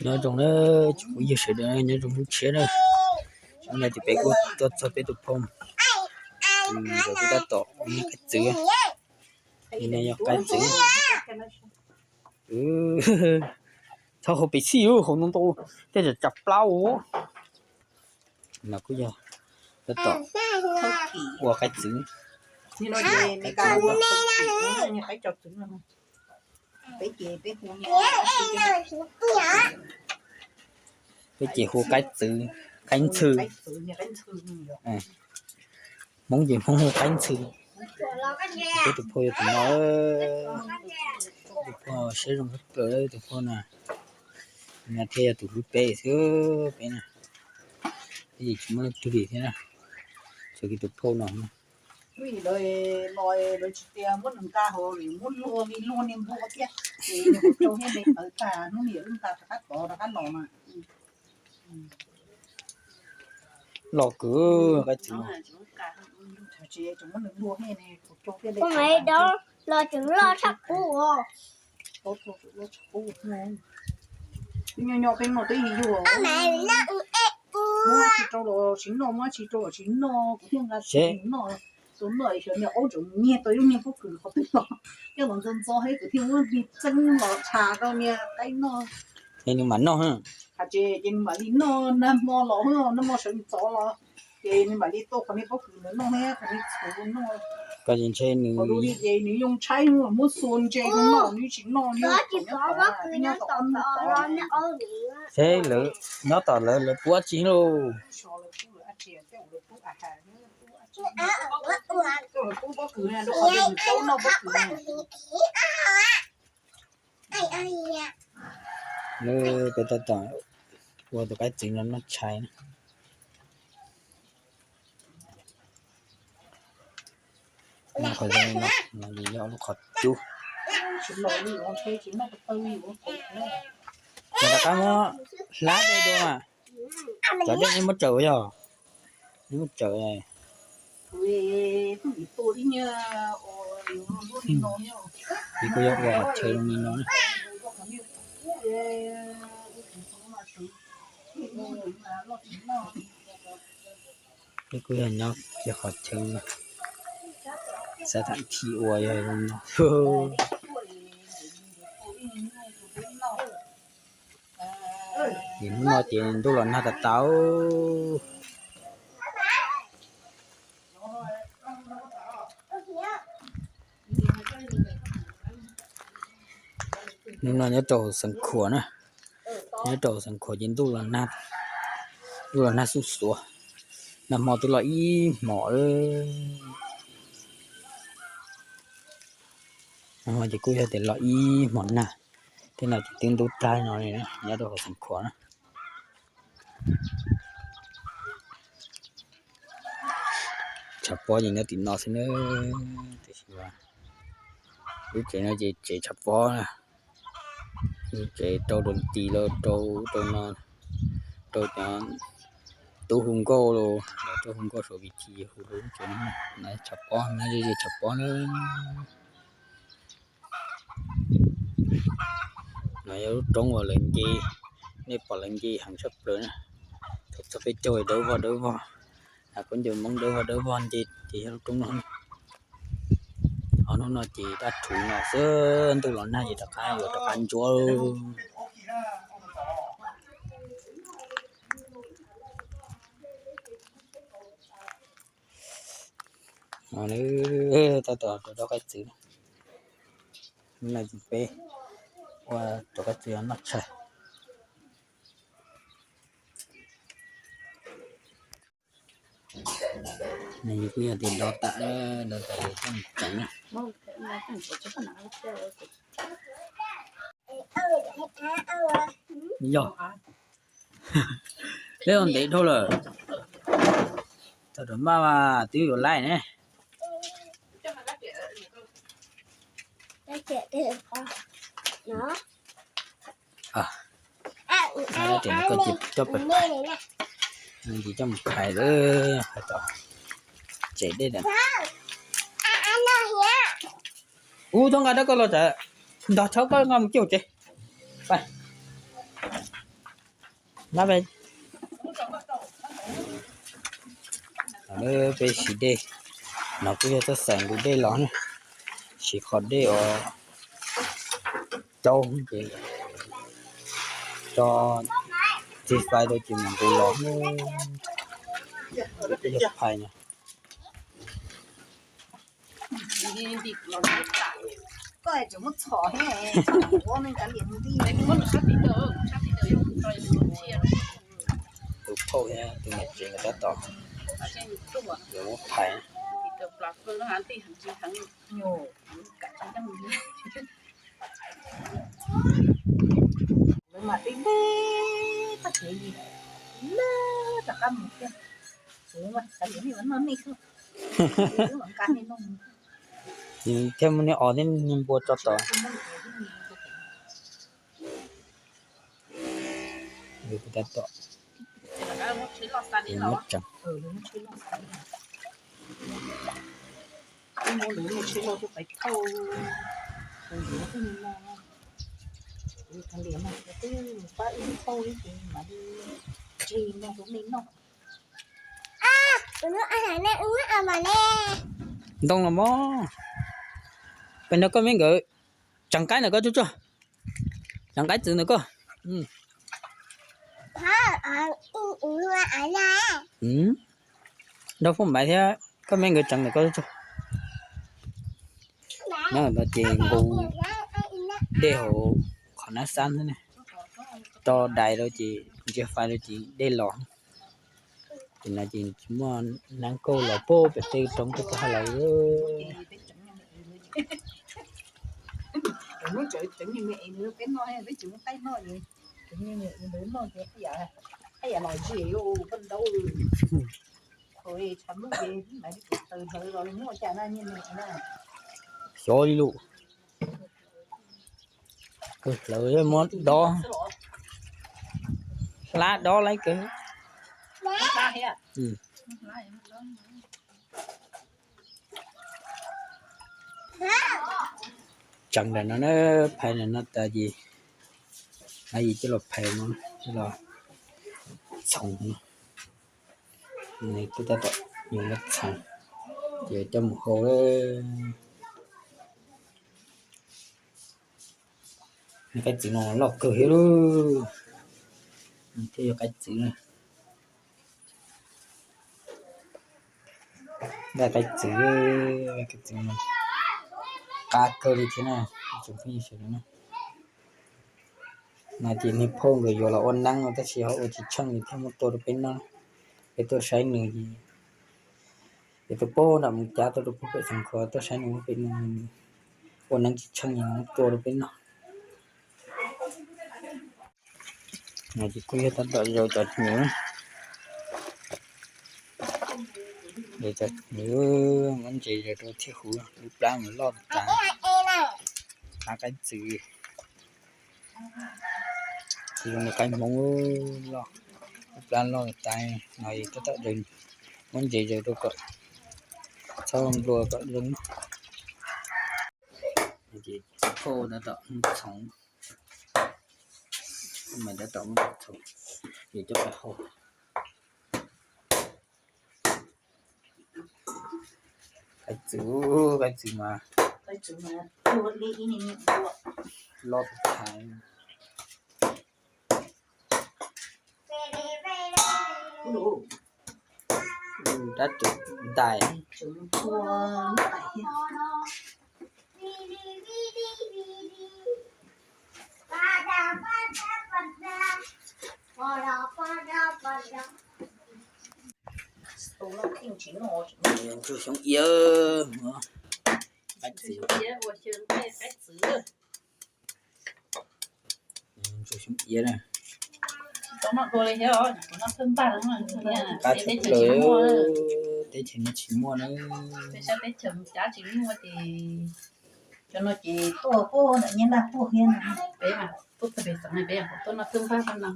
Nyob zoo na, tsoom phooj ywg sawv daws nyob zoo hnub tshiab na. Hnub no ces peb kuj tuaj txog peb tus phauj, nkawd kuj tab tom ua qaib txwv. Li no yog qaib txwv. Txhob hau pes xij, hau ntau ntau tej tsam tsam plaub. No kuj yog tab tom ua qaib txwv. Peb ces hu qaib txwv, qaib ntxhw. Hmoob ces Hmoob hu qaib ntxhw. Peb tus phauj yog tus no, tus phauj siab zoo kawg, tus phauj no, no thiaj yog tus hlub peb xwb peb na. Peb ces tsis muaj leej twg li thiab na, txhua kiag tus phauj no. Hnub ib lawv los lawv tsis tias muab nws nqa hauv, muab luag li luag niag npua thiab, ces nws kuj rau thiab me tawv tag, hnub niam wb nqa rov qab tod rov qab los mas. Los kwv qaib txwv. Los tseem loj tshaj qub. Nyob nyob peb no twb yog muab tsis rau los tsis noj, muab tsis rau los tsis noj, kuv thiaj nqa tsis noj. Tus noj xyov niag aub tseem nyiag tau ib lub niag pob kws qhov twg los, coj los ntxo ntxo thiab kuv thiaj muab txeeb los tshas rau niag qaib noj. Ces nws mam noj. Hais tias ces nws mam li noj nag hmo los, nag hmo sawv ntxov los, ces nws mam li tau qhov niag pob kws ntawd noj thiab qhov niag txhuv noj. Koj ces ntshe nws, ces nws yoo tshaib muab xua ntse rau noj, nws tsis noj li. Nyob tom, nyob tom lawv, lawv pub dab tsi lauj? Lawv peb tab tom ua tus qaib txwv no noj tshais na. Noj qhov zoo no, no yog lub qhov cub. Ces rov qab muab hlab dej dua mas. Cov dej nej muab tsaws ua yog, nej muab tsaws. Ces kuj yog ua qhov chaw zoo li no na. Peb kuj yog nyob kiag qhov chaw no, xav tham thiaj ua yog zoo no. Ces hnub no ces ntuj los nag tas tas. Hnub no nyob rau hauv Xeev Khuam na, nyob rau hauv Xeev Khuam ces ntuj los nag, ntuj los nag xuj xuav, nag hmo twb los ib hmos lawm. Nag hmo ces kuj yog tias los ib hmos nag, tej no ces twb ntub tag no li na, nyob rau hauv Xeev Khuam na. Tshav pob ces nyob tim no xwb na, tiam sis lub tsev no ces tsev tshav pob na, tsev rau rau nti los rau, rau no, rau cov tub hu nkauj los, rau hu nkauj saum vim thi hu lub tsev no, tshav pob no, tshav pob na. No yog lub roob uas lawv nce, nej pom lawv nce heev tshaj plaws na. Thaum txog peb caug dawb vog dawb vog, khaub ncaws Hmoob dawb vog dawb vog nce ces yog lub roob no. Ho hnub no ces dab rhuv no xwb, ntuj los nag ces rov qab yuav rov qab ntsuab. Tab tom rau qaib txwv, hnub no ces peb ua rau qaib txwv noj tshais. Nws kuj yog tias do tas, do tas coj mus tsev na. Yog, peb ua ntev dhau lawm, thaum rau maj mas twb yuav laij ne. Ces koj coj pem, ces coj mus khais, hais tom tsev dej ntawd. Ub, txhob nqa dab koj los tsev, ntog tshawb koj nqa mus cuag tsev. Nab peb, peb siv dej, no kuj yog txoj xaim nqus dej los na, siv qhov dej uas caub ces tso txiv fais rau ces mus nqus los, yog phais no. Tus phauj thiab tus niam tsev nkawd tab tom yuav muab phais. Lawv mam li deb txoj kev li, lawv rov qab mus thiab. Kuv mas xav tias nej noj nej xwb, wb mam nqa nej noj. Thiab muab niag os thiab niag npua tso tod. Tab tom muab tsev. Ntoo los mog. Pem no koj me nkawd, tseev qaib ntawm koj tsuag tsuag, tseev qaib txwv ntawm koj. Nrog Fooj Maiv thiab koj me nkawd tseev ntawm koj tsuag tsuag. Nyob no ces nqus dej hauv qhov nab xab xwb na, tso dais rau ces ntsia fais rau ces dej los. Ces no ces tsis muaj nab kauj los puag pem tej roob tej haj lawm. Xyov li lus, kawg hlawv muab dob, hlab dob laib kawg. Tseev ntawm no na, phais ntawm no tas ces, no yim coj los phais no, coj los txhoov no. Nws kuj tab tom yuav muab txhoov, ces coj mus hau. Qaib txwv no loj kawg thiab lauj, thiaj yog qaib txwv na. Daj qaib txwv, qaib txwv no qab kawg li thiab na, tsoom phooj ywg sawv daws na. No ces niag phauj nkawd yuav los ua neeb no tab sis ho ua tsis tsheej ces thiaj muab tua rau peb noj. Peb tuaj saib nws ces, peb tuaj pem nram Moos Cab tuaj rau pem Xeev Khuam tuaj saib nws pem no, ua neeb tsis tsheej ces muab tua rau peb noj. No ces kuj yog tab tom zaws cov hnyuv, zaws cov hnyuv muab ntses zaws rau thiaj huv, lub plab mas loj tas, plab qaib txwv. Ces zoo li qaib Hmoob loj, lub plab loj tas no, tab tom muab ntses zaws rau kom txhob nplua kom zoo. Ces phauj tab tom txhoov, mas tab tom txhoov, ces coj los hau. Qaib txwv, qaib txwv mas loj tas. Rab txwv ntais. Ntsuag xyoob iab, qaib txwv. Ntsuag xyoob iab na. Qab tshaj plaws, teb chaws no tsis muaj na. Cov no ces tuaj puag ntawm Nyab Laj puag thiab no. Peb tuaj txog pem xeev peb tuaj noj twb npaj no,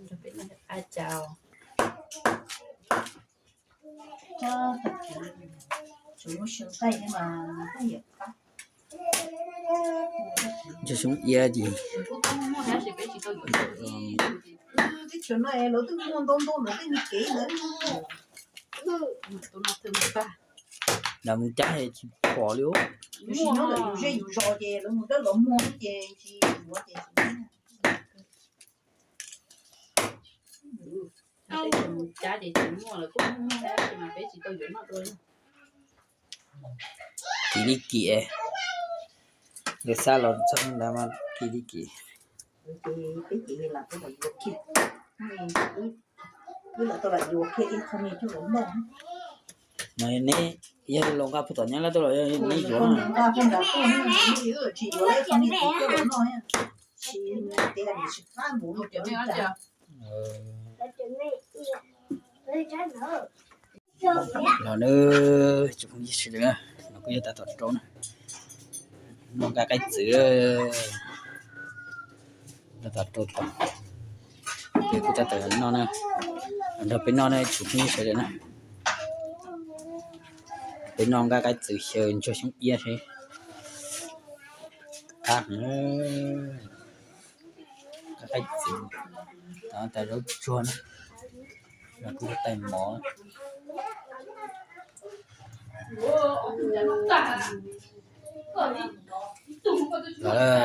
nrog peb noj qab cas. Tsuas muaj xyoo qaij thiab mas, yam qab. Ntsuag xyoob iab ces teb chaws no lawv twb muaj ntau ntau ntawm tej kev ntawd. Lawv mus cab tsis pom li. Tab sis nyob ntawm yus zej yus zos ces lawv mus dawb los muag ces tsis yuav ces tsis muag. Cab ces tsis muaj lawm, kuj muaj tab sis mas peb tsis tau yuav noj dua. Kim li kim, lawv xa los txog ntawd mas kim li kim. Ces peb ces lam tau lam yuav kiag, wb lam tau lam yuav kiag ib qho me coj los noj. Mas neb yog los nqa puag tom nyab laj tuaj los yog neb yuav? Nqa puag nrad tuaj, tsis yuav ib qho me coj los noj, tsis tias nws tsis qab mus rau li cas. Los nawb tsoom phooj ywg sawv daws, no kuj yog tab tom rau na, noj nqaij qaib txwv, tab tom rau tom, peb kuj tab tom noj na, los nrog peb noj na tsoom phooj ywg sawv daws na. Peb noj nqaij qaib txwv xyaw ntsuag xyoob iab seb qab heev. Nqaij qaib txwv, tas zaub tsuag na, los kuj tais mov. Los,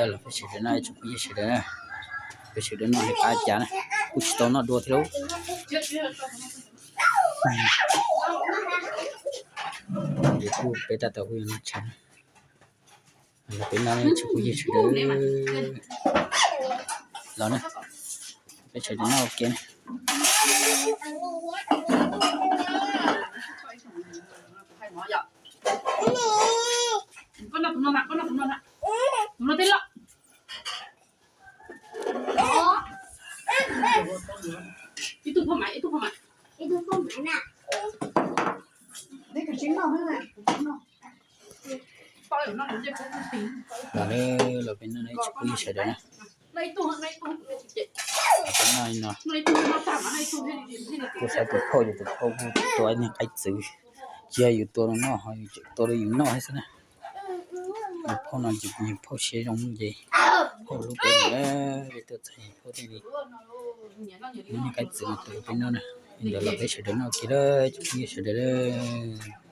los peb sawv daws noj, tsoom phooj ywg sawv daws na, peb sawv daws noj hais qab cas na, kuj tsis tau noj dua thiab lauj. Ces kuj peb tab tom hu noj tshais na. Los peb noj tsoom phooj ywg sawv daws, los na, peb sawv daws noj ua ke na. Los, los peb noj tsoom phooj ywg sawv daws na. Peb noj li no, kuj xav tus phauj ces tus phauj kuj tua ib niag qaib txwv, tsis yog yus tua rau noj ho yus tseem tua rau yus noj thiab xwb na. Tus phauj no ces yog phauj siab zoo ces phauj hlub peb, peb tuaj txog phauj thiaj li muab niag qaib txwv no tua rau peb noj na. Li ntawd los peb sawv daws noj ua ke lawm tsoom phooj ywg sawv daws lawm.